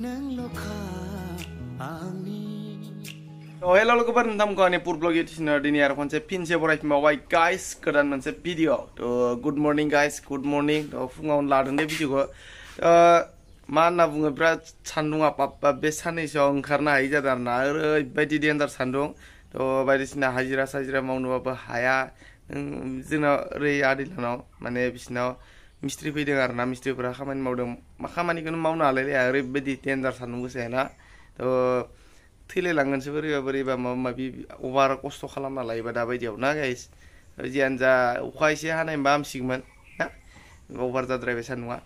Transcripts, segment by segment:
Oh, hello लोगोफोर नोंथांमोनखौ आंनि पुर ब्लग इउटिउबआव दिनै आरो खनसे फिनसे बरायफिनबावबाय गाइस गोदान मोनसे भिडिअ थ' good morning guys good morning थ' फुङावनो लादों दे भिडिअखौ मा होनना बुङो बिराद सान्दुङा पाप्पा बे साननैसोआव ओंखारनो हायि जादों आरोना ओरैबायदि डेन्जार सान्दुं थ' बायदिसिना हाजिरा साजिरा मावनोबाबो हाया जोंनाव ओरै आदैलानाव माने बिसिनाव मिस्ट्रि फैदों आरोना मिस्ट्रिफोरा खामानि मावदों मा खामानिखौनो मावनो हालायलाया ओरैबायदि डेन्जार सान्दुं गोसायाना थ' थैलायलांगोनसो बोरैबा माबा माबि अभार खस्थ' खालामना लायोबा दाबायदियाव ना गाइस जियानो जा अखा एसे हानाय मोनबा हामसिगौमोन ना अभार जाद्रायबाय सान्दुङा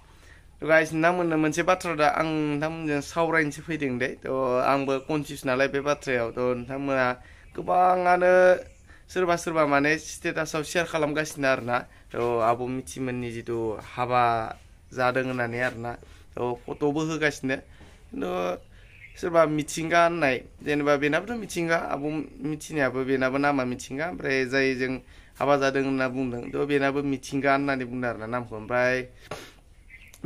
थ' गाइस नोंथांमोननो मोनसे बाथ्रा दा आं नोंथांमोनजों सावरायनोसो फैदों दे थ' आंबो कनफिउस नालाय बे बाथ्रायाव थ' नोंथांमोना गोबाङानो सोरबा माने स्टेटासाव शेयार खालामगासिनो आरोना थ' आब' मिथिमोननि जिथु हाबा जादों होननानै आरोना थ' फट'बो होगासिनो खिन्थु सोरबा मिथिंगा होननाय जेनेबा बेनाबोथ' मिथिंगा आब' मिथिनायाबो बेनाबो नामा मिथिंगा ओमफ्राय जायजों हाबा जादों होनना बुंदों थ' बेनाबो मिथिंगा होननानै बुंदों आरोना नामखौ ओमफ्राय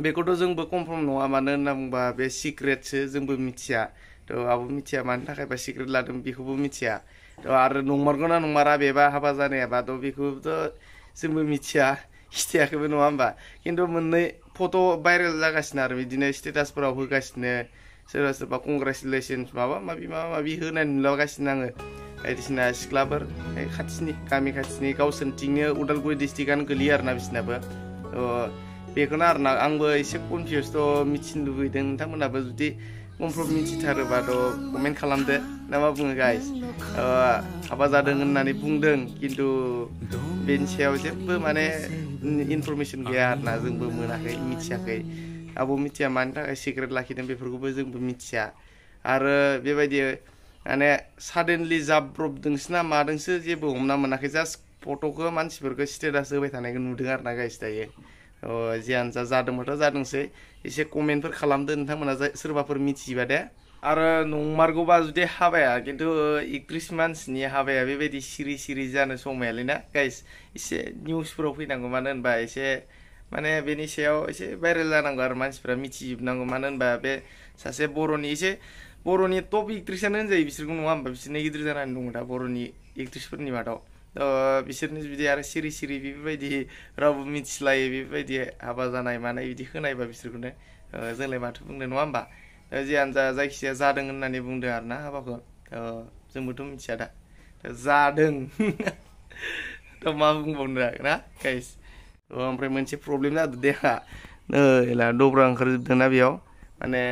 बेखौथ' जोंबो कनफार्म नङा मानो होनना बुंबा बे सिक्रेटसो जोंबो मिथिया थ' आब' मिथिया मानि थाखायबा सिक्रेट लादों बेखौबो मिथिया थ' आरो नंमारगौना नंमारा बेबा हाबा जानायाबा थ' बेखौथ' जोंबो मिथिया खिथायाखैबो नङा होमबा खिन्थु मोननै फट' भाइरेल जागासिनो आरो बिदिनो स्टेटासफोराव होगासिनो सोरबा कंग्रेचुलेसन्स माबा माबि होनाय नुलागासिनो आङो बायदिसिना सिख्लाफोर खाथिनि गामि खाथिनि गावसोरनिथिंनो उदालगुरि डिस्ट्रिक्टआनो गोलैयो आरोना बिसिनाबो बेखौनो आरोना आंबो एसे कनफिउसथ' मिथिनो लुबैदों नोंथांमोनाबो जुदि कनफार्म मिथिथारोबाथ' कमेन्ट खालामदो ना मा बुङो गाइस हाबा जादों होननानै बुंदों खिन्थु बेनि सायाव जेबो माने इनफरमेसन गैया आरोना जोंबो मोनाखै मिथियाखै आब' मिथिया मानि थाखाय सिक्रेट लाखिदों बेफोरखौबो जोंबो मिथिया आरो बेबायदि माने साडेनलि जाब्रबदोंसो ना मादोंसो जेबो हमना मोनाखै जास्ट फट'खौ मानसिफोरखौ स्टेटास होबाय थानायखौ नुदों आरोना गाइस दायो जियानो जा जादोंबाथ' जादोंसै एसे कमेन्टफोर खालामदो नोंथांमोना सोरबाफोर मिथियोबा दे आरो नंमारगौबा जुदि हाबाया खिन्थु एकट्रिस मानसिनि हाबाया बेबायदि सिरि जानो समायालै ना गाइस एसे निउसफोराव फैनांगौ मानो होनबा एसे माने बेनि सायाव एसे भाइरेल जानांगौ आरो मानसिफ्रा मिथिजोबनांगौ मानो होनबा बे सासे बर'नि टप एक्ट्रिसआनो होनजायो बिसोरखौ नङा होमबा बिसोरनो गिदिर जानानै दङ दा बर'नि एक्ट्रिसफोरनि मादाव बिसोरनि जुदि आरो सिरि बेफोरबायदि रावबो मिथिलायो बेफोरबायदि हाबा जानाय मानाय बिदि खोनायोबा बिसोरखौनो जोंलाय माथो बुंदों नङा होमबा जियानो जा जायखिजाया जादों होननानै बुंदों आरोना हाबाखौ जोंबोथ' मिथिया दा जादों थ' मा बुंबावनो ना गाइस ओमफ्राय मोनसे प्रब्लेम जादों देहा नै दब्रा ओंखारजोबदोंना बेयाव माने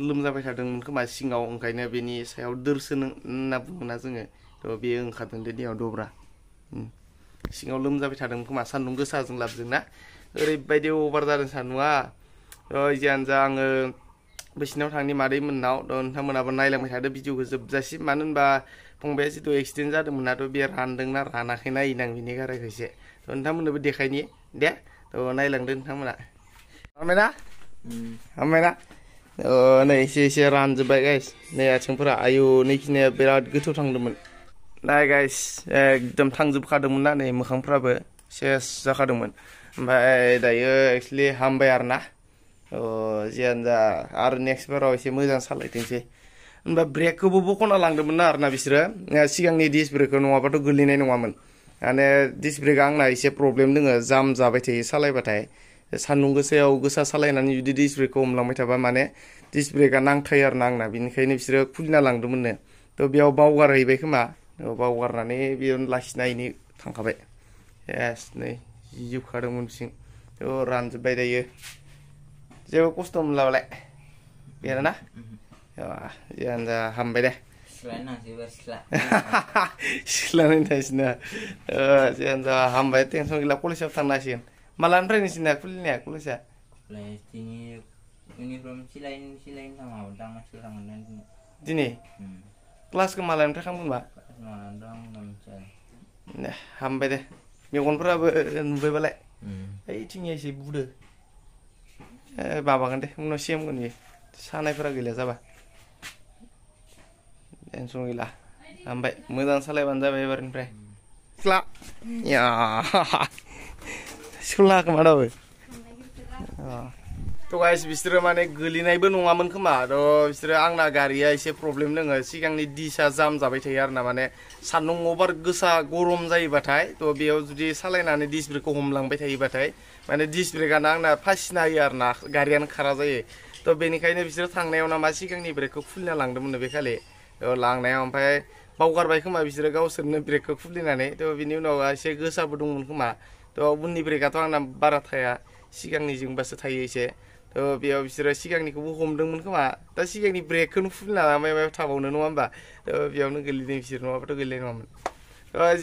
लोमजाबाय थादोंमोन खोमा सिङाव ओंखायनो बेनि सायाव दोरसोन होनना बुङोना जोङो थ' बेयो ओंखारदों दे देहायाव दब्रा सिङाव लोमजाबाय थादों खोमा सान्दुं गोसाजों लाबजों ना ओरैबायदि अभार जादों सान्दुङा जियानो जा आङो बिसिनाव थांनि मादैमोननाव नोंथांमोनाबो नायलांबाय थादो भिडिअखौ जोबजासिम मानो होनबा फंबाया जिथु एक्सिडेन्ट जादोंमोननाथ' बे रानदोंना रानाखै नायनो आं बिनि गारायखौ एसे नोंथांमोननोबो देखायनि दे थ' नायलांदो नोंथांमोना हामबायना नै एसे रानजोब्बाय गाइस नै आथिंफोरा आयु नैखिनिया बिराद गोथौ थांदोंमोन नाय गाइस एकदम थांजोबखादोंमोन ना नै मोखांफ्राबो सेस जाखादोंमोन ओमफ्राय दायो एक्सुवेलि हामबाय आरो ना जियानो जा आरो नेक्स्ट बाराव एसे मोजां सालायथोंसै होनबा ब्रेकखौबो बख'ना लांदोंमोन ना आरोना बिसोरो सिगांनि डिस्क ब्रेकखौ नङाबाथ' गोलैनाय नङामोन माने डिस्क ब्रेकआ आंना एसे प्रब्लेम दोङो जाम जाबाय थायो सालायबाथाय सान्दुं गोसायाव गोसा सालायनानै जुदि डिस्क ब्रेकखौ हमलांबाय थाबा माने डिस्क ब्रेकआ नांथायो आरोना आंना बेनिखायनो बिसोरो खुलिना लांदोंमोननो थ' बेयाव बावगारहैबाय खोमा बावगारनानै बेयावनो लाखिनायनि थांखाबाय एस नै जिजोबखादोंमोन बिथिं थ' रानजोब्बाय दायो जेबो खस्थ' मोनलाबालाय बेनोना जियानो जा हामबाय दे सिख्ला नायनोसैना जियानो जा हामबाय टेनसन गैला कलेजाव थांनो हासिगोन मालानिफ्राय नोंसिना खुलिनाया कलेजा दिनै क्लासखौ मालानिफ्राय खालामगोनबा हामबाय दे मेगनफोराबो नुबायबालाय ओइथिं एसे बुदो माबागोन दे उनाव सेमगोन बेयो सानायफोरा गैला जाबा टेनसन गैला हामबाय मोजां सालायबानो जाबाय एबारनिफ्राय सिख्ला स्कुल नाङाखै मा दाबो तो गाइस बिसोरो माने गोलिनायबो नङामोन खोमा थ' बिसोरो आंना गारिया एसे प्रब्लेम दङ सिगांनि दिसा जाम जाबाय थायो आरोना माने सान्दुं अभार गोसा गरम जायोबाथाय थ' बेयाव जुदि सालायनानै डिस ब्रेकखौ हमलांबाय थायोबाथाय माने डिस ब्रेकआनो आंना फासिना होयो आरोना गारियानो खारा जायो थ' बेनिखायनो बिसोरो थांनायाव ना मा सिगांनि ब्रेकखौ खुलिना लांदोंमोन बे खालि लांनायाव ओमफ्राय बावगारबाय खोमा बिसोरो गावसोरनो ब्रेकखौ खुलिनानै थ' बिनि उनाव एसे गोसाबो दंमोन खोमा थ' उननि ब्रेकआथ' आंना बारा थाया सिगांनिजोंबासो थायो एसे थ' बेयाव बिसोरो सिगांनिखौबो हमदोंमोन खोमा दा सिगांनि ब्रेकखौनो खुलिना मायाव थाबावनो नङा होमबा थ' बेयावनो गोलैदों बिसोर नङाबाथ' गोलैनाय नङामोन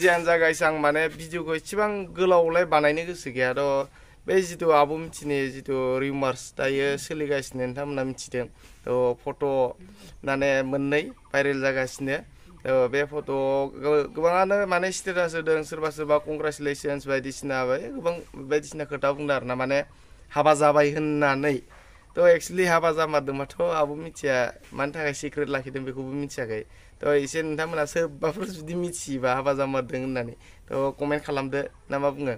जियानो जा गाइस आं माने भिडिअखौ एसेबां गोलावलाय बानायनो गोसो गैया थ' बे जिथु आब' मिथिनि जिथु रिमार्स दायो सोलिगासिनो नोंथांमोना मिथिदों थ' फट' माने मोननै भाइरेल जागासिनो बे फट' गोबाङानो माने स्टेटास होदों सोरबा सोरबा कंग्रेचुलेसन्स बायदिसिना गोबां बायदिसिना खोथा बुंदों आरोना माने हाबा जाबाय होननानै थ' एक्सुवेलि हाबा जामारदोंबाथ' आब' मिथिया मानि थाखाय सिक्रेट लाखिदों बेखौबो मिथियाखै थ' एसे नोंथांमोना सोरबाफोर जुदि मिथियोबा हाबा जामारदों होननानै थ' कमेन्ट खालामदो ना मा बुङो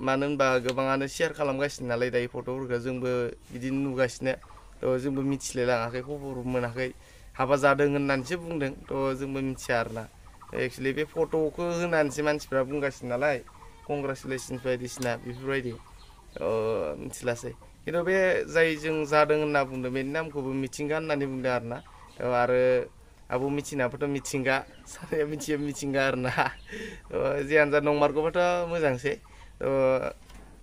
मानो होनबा गोबाङानो शेयार खालामगासिनो नालाय दायो फट'फोरखौ जोंबो बिदिनो नुगासिनो थ' जोंबो मिथिलायलाङाखै खबर मोनाखै हाबा जादों होननानैसो बुंदों थ' जोंबो मिथिया आरोना एक्सुवेलि बे फट'खौ होनानैसो मानसिफ्रा बुंगासिनो नालाय कंग्रेचुलेसन्स बायदिसिना बेफोरबायदि मिथिलासै खिन्थु बे जाय जों जादों होनना बुंदों बेनि नामखौबो मिथिंगा होननानै बुंदों आरोना आरो आब' मिथिनायाबोथ' मिथिंगा साराया मिथियो मिथिंगा आरोना जियानो जा नंमारगौबाथ' मोजांसै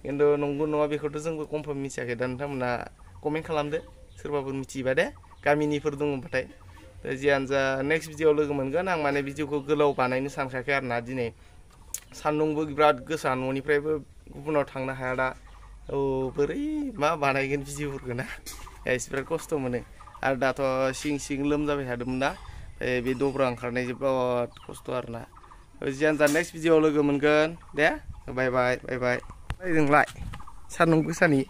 खिन्थु नंगौ नङा बेखौथ' जोंबो कनफार्म मिथियाखै दा नोंथांमोना कमेन्ट खालामदो सोरबाफोर मिथियोबा दे गामिनिफोर दङबाथाय जियानो जा नेक्स्ट भिडिअआव लोगो मोनगोन आं माने भिडिअखौ गोलाव बानायनो सानखायाखै आरोना दिनै सान्दुंबो बिराद गोसा न'निफ्रायबो गुबुनाव थांनो हाया दा बोरै मा बानायगोन भिडिअफोरखौ ना बिराद खस्थ' मोनो आरो दाथ' सिं सिं लोमजाबाय थादोंमोन ना बे दब्रा ओंखारनाय जोबोद खस्थ' आरोना जियानो जा नेक्स्ट भिडिअआव लोगो मोनगोन दे बाय बाय बाय बाय जोंलाय सान्दुं गोसानि